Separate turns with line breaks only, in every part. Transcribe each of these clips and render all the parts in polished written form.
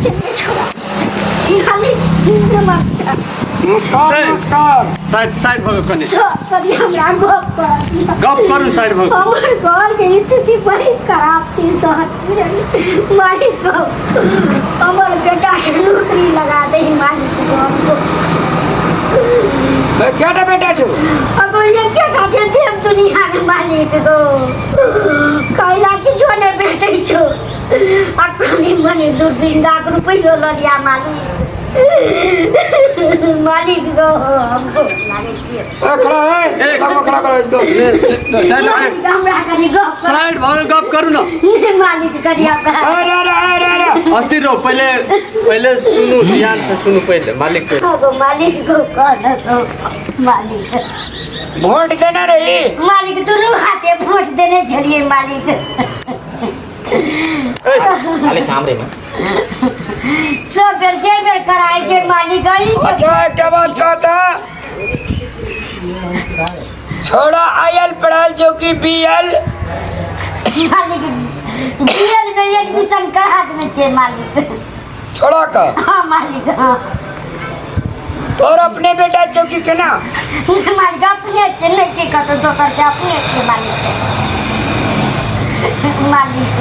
छलियै छोड़ा। मालिक नमस्कार।
नमस्कार
ए।
नमस्कार।
साइड साइड भऽ कनि।
सर कनि हमरा गप कर।
गप करू साइड भऽ।
हमर घर के स्थिति बड़ी खराब थी सर, बुझलियै? मालिक गो, हमर बेटा के नौकरी लगा दे मालिक गो हमको।
बे, केटा बेटा छौ?
अब एकेटा छै देव दुनिया में मालिक गो, कैला किछो नहि भेटै छौ। आ कनि मनि 2-3 लाख रुपैयो लऽ लिया मालिक। मालिक गो हमको लागै छियै।
ए, खड़ा है
ए,
खड़ा खड़ा खड़ा एकदम।
साइड
मालिक हमरा कनि गप कर।
साइड भऽ के गप करू ना।
नहि मालिक कनि हमरा।
अरे अरे अरे अरे।
अस्थिर रहो, पहिले पहिले सुनू, ध्यान से सुनू पहिले मालिक के।
गो मालिक गो कह गो मालिक।
वोट देने रही?
मालिक दुनू हाथे वोट देने छलियै मालिक।
खाली सामने में
सब बेर जे बेर कराय छै मालिक अही के।
अच्छा क्या बात कहता, छोड़ा आयल पढ़ल जो कि बीएल।
मालिक बीएल में एडमिशन करा देने छै मालिक।
छोड़ा का?
हाँ मालिक। हाँ।
तोर अपने बेटा चौकी के ना?
मालिक अपने के नहीं के कतो दोसर के, अपने के मालिक। मालिक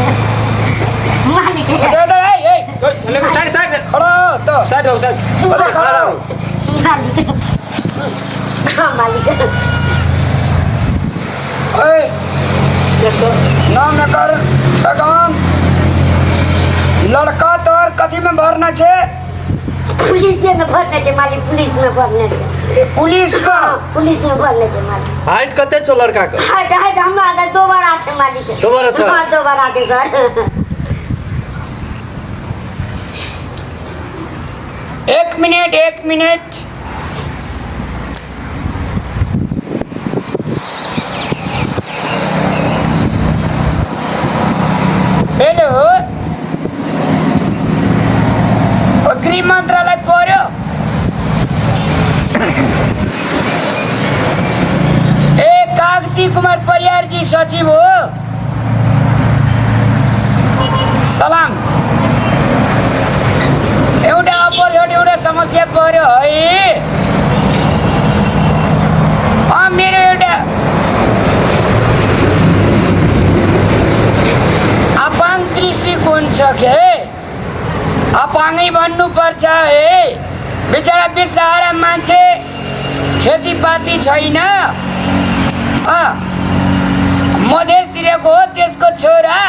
मालिक
इधर इधर, ए ए।
Side side.
खड़ा हो तो।
साइड हो साइड।
अरे खड़ा हो।
मालिक हाँ मालिक।
ए।
Yes sir.
नाम एकर ठेकान, लड़का तोर कथी में भरना छे?
पुलिस में भरने छै मालिक, पुलिस में भरने छै।
ए, पुलिस में?
हाँ, पुलिस में भरने छै मालिक।
हाइट कते छौ लड़का के?
हाइट हाइट हमरा लग दोबारा छै मालिक।
दोबारा छै?
हाँ दोबारा छै सर।
एक मिनट एक मिनट। हेलो, ओ गृह मंत्रालय पर्यो? ए कागती कुमार परियार जी सचिव हो? सलाम। एउटा अपरझट एउटा समस्या पर्यो है। अँ मेरो एउटा अपाङ्ग दृष्टिकोण छ के, अपाङ्गै भन्नुपर्छ है। बिचरा बेसहारा मान्छे, खेतीपाती छैन, अँ मधेसतिरको हो, त्यसको छोरा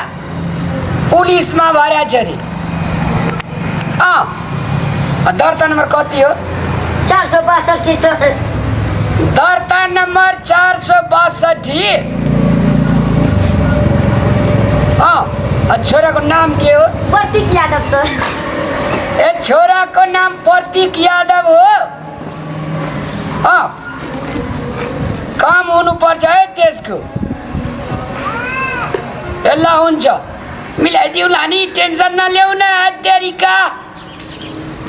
पुलिसमा भर्या छ अरे। अँ दर्ता नम्बर कति हो?
462 सर।
दर्ता नम्बर 462। अँ छोराको नाम के हो?
प्रतीक यादव सर।
ए छोराको नाम प्रतीक यादव हो। अँ काम हुनुपर्छ है त्यसको। ए ल हुन्छ मिलाइदिउँला नि, टेन्सन नल्याउ न देरीका।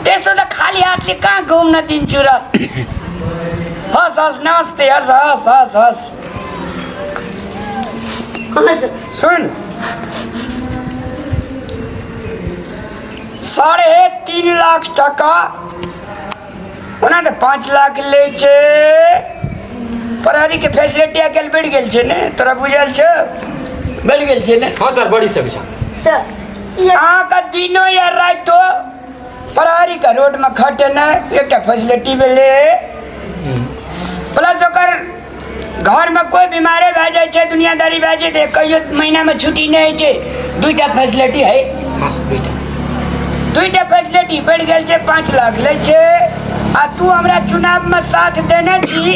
त्यस्तो त खाली हातले कहाँ घुम्न दिन्छु र। हस् हस् नमस्ते। हस् हस् हस् हस्।
हस्।
सुन, 3.5 लाख टका ओना तऽ 5 लाख लै छै। प्रहरीके फैसिलिटी आइ काल्हि बढ़ि गेल छै ने, तोरा बुझल छौ? बढ़ि गेल छै ने?
हाँ सर, बड़ी सभी सर।
सर ये
अहाँके दिनो या रातिो प्रहरीके रोडमे खटेनाइ एकटा फैसिलिटी भेलै। प्लस ओकर घरमे कोइ बीमारे भए जाइ छै, दुनियादारी भए जाइ छै, कहियो महीनामे छुट्टी नहि होइ छै। दुईटा फैसिलिटी है।
हाँ सर, दुईटा।
दुईटा फैसिलिटी बढ़ि गेल छै, 5 लाख लै छै। आ तू हमरा चुनावमे साथ देने छी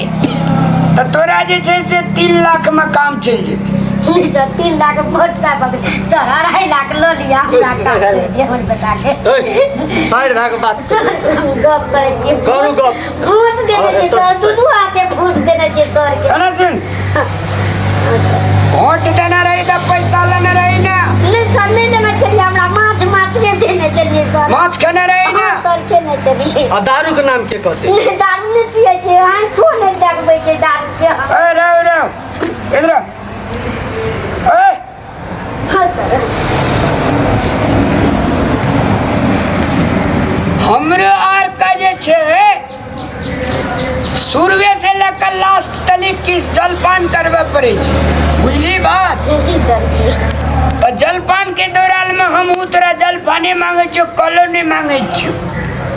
तऽ तोरा जे छै से 3 लाखमे काम चलि जेतै।
नहीं सर, 3 लाख बहुत का बग सर, 2.5 लाख लऽ लिअ, हमरा काम दे दिअ हमर बेटा के।
साइड भए के बात
सर हम गप करै छी।
करू गप।
वोट देने
हाँ,
छै
एतऽ
सर,
से।
दुनू हाथे वोट देने छै सर के।
केना सुन, वोट देने रही तऽ पैसा लेने रही ना?
नहीं सर, नहीं देने छलियै, हमरा माछ मात्रे देने छलियै सर।
माछ खेने रही ना?
हाँ सर, खेने छलियै।
आ दारू के नाम के कहते?
नहीं, दारू नहीं पियै छै, आँखो नहीं देखबै छै दारू के।
ए रहो रहो इधर आ। ए
हाँ सर।
कऽ लास्ट तलिक किछु जलपान करबऽ पड़ै छै, बुझली बात?
जी सर जी।
तऽ जलपानके दौरानमे हमहूँ तोरा जलपाने मांगै छियौ, कलो नहि मांगै छियौ,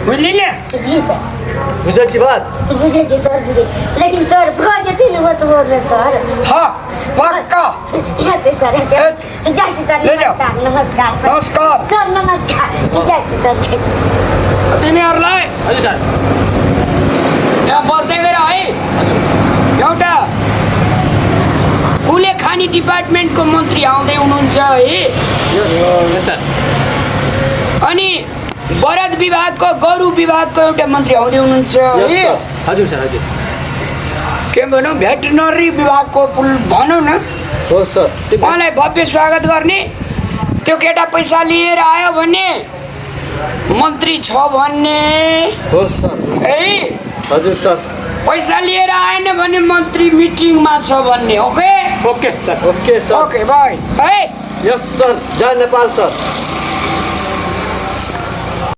बुझली ने?
जी सर।
बुझै छी बात?
बुझै छी सर, बुझै, लेकिन सर भऽ जेतै ने ओतबोमे सर?
हँ, पक्का।
हेतै सर, हेतै। जाइ छी सर।
ले जाओ।
नमस्कार, नमस्कार।
नमस्कार।
सर, नमस्कार, जाइ छी सर, जाइ छी।
तिमीहरूलाई
हजुर सर।
त्यहाँ बस्दै गएर है, एउटा कुलेखानी डिपार्टमेन्टको मन्त्री आउँदै हुनुहुन्छ है।
Yes sir.
अनि वरद विभागको, गोरु विभागको एउटा मन्त्री आउँदै हुनुहुन्छ है।
हजुर सर, हजुर।
के भनौँ, भेटनरी विभागको पुल भनौँ न।
हो सर।
उहाँलाई भव्य स्वागत गर्ने। त्यो केटा पैसा लिएर आयो भने मन्त्री छ भन्ने।
हो सर।
है।
हजुर सर।
पैसा लिएर आएन भने मन्त्री मिटिङमा छ भन्ने, okay?
Okay sir.
Okay sir.
Okay, bye है।
यस सर, जय नेपाल सर।